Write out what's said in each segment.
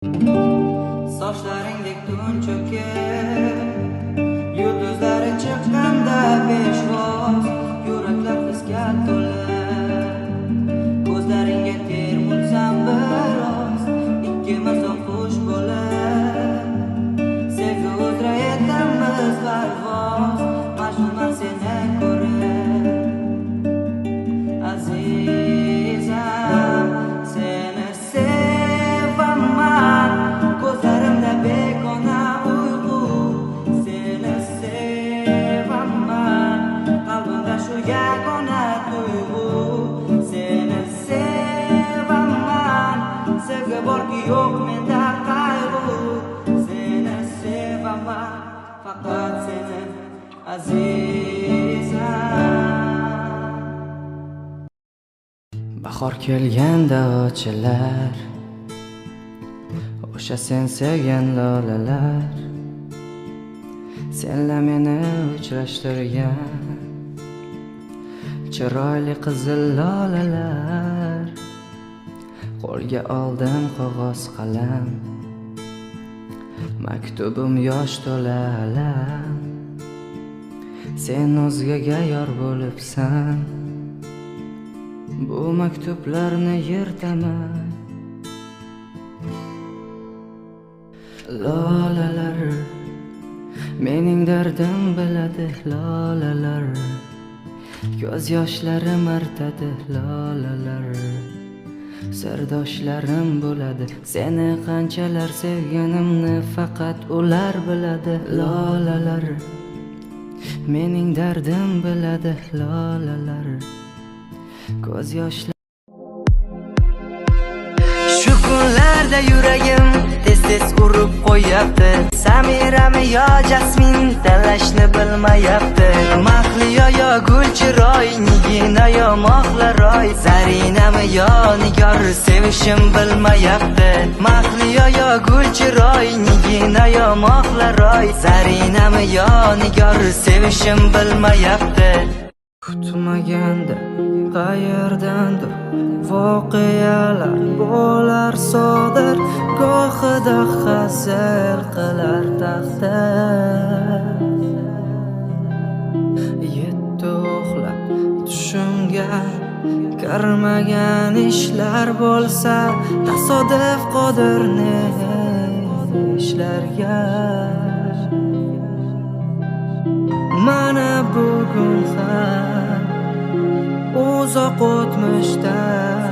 Sochlaringdek tun cho'kib, yulduzlari chiqqanda peshvoz, yuraklar hisga to'la. Ko'zlaringga termulsam biroz, ikkimiz oqqush bo'lib, sevgi uzra etamiz parvoz, majnunman seni ko'rib. Azizam, seni sevaman, ko'zlarimda begona uyqu, seni sevaman, qalbimda shu yagona tuyg'u, seni sevaman, sevgi borki yo'q menda qayg'u, seni sevaman, faqat seni azizam. Bahor kelganda ochilar o'sha sen sevgan lolalar, senla meni uchrashtirgan chiroyli qizil lolalar. Qo'lga oldim qog'oz qalam, maktubim yosh to'la alam. Sen o'zgaga yor bo'libsan, bu maktublarni yirtaman. Lolalar, mening dardim biladi lolalar, ko'z yoshlarim artadi lolalar, sirdoshlarim bo'ladi. Seni qanchalar sevganimni faqat ular biladi lolalar, mening dardim biladi lolalar, ko'z yoshlar. Shu kunlarda yuragim tez-tez urib qo'yapti, Samirami yo Jasmin tanlashni bilmayapti. Mahliyo yo Gulchiroy, Nigina yo Mohlaroy, Zarinami yo Nigor sevishim bilmayapti. Mahliyo yo Gulchiroy, Nigina yo Mohlaroy, Zarinami yo Nigor sevishim bilmayapti. Kutmaganda qayerdandir voqealar bo'lar sodir, gohida hazil qilar taqdir. Yetti uxlab tushimga kirmagan ishlar bo'lsa, tasodif qodir ne ishlarga. Mana bugun ham uzoq o'tmishdan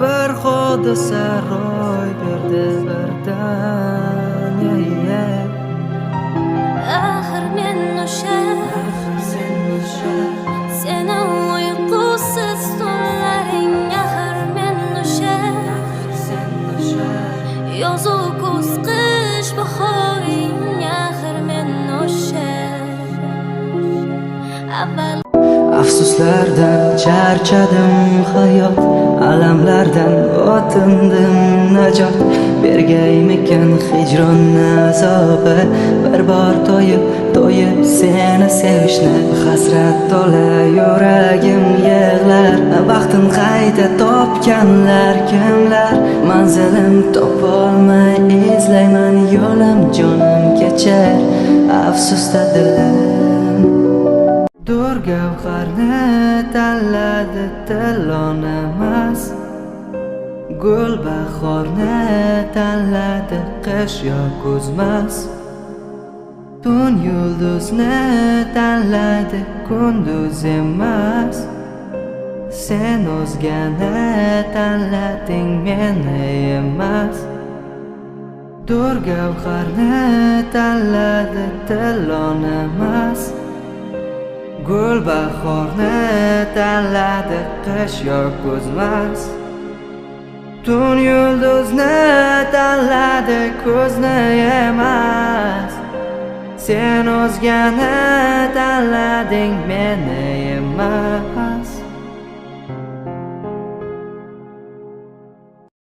bir hodisa ro'y berdi birdan. Axir men o'sha, seni uyqusiz tunlaring, axir men o'sha, yozu kuz qish bahoring, axir men o'sha avval. Afsuslardan charchadim hayot, alamlardan o'tindim najot. Bergaymikan hijronni azobi, bir bor to'yib to'yib seni sevishni. Hasrat to'la yuragim yig'lar, baxtin qayta topganlar kimlar? Manzilim topolmay izlayman yo'lim, jonim kechar afsusda dilim. Dur gavharni tanladi tilloni emas, gul bahorni tanladi qish yo kuzmas. Tun yulduzni tanladi kunduz emas, sen o'zgani tanlading meni emas. Dur gavharni tanladi tilloni emas, gul bahorni tanladi qish yo kuzmas. Tun yulduzni tanladi ko'zni emas, sen o'zgani tanlading meni emas.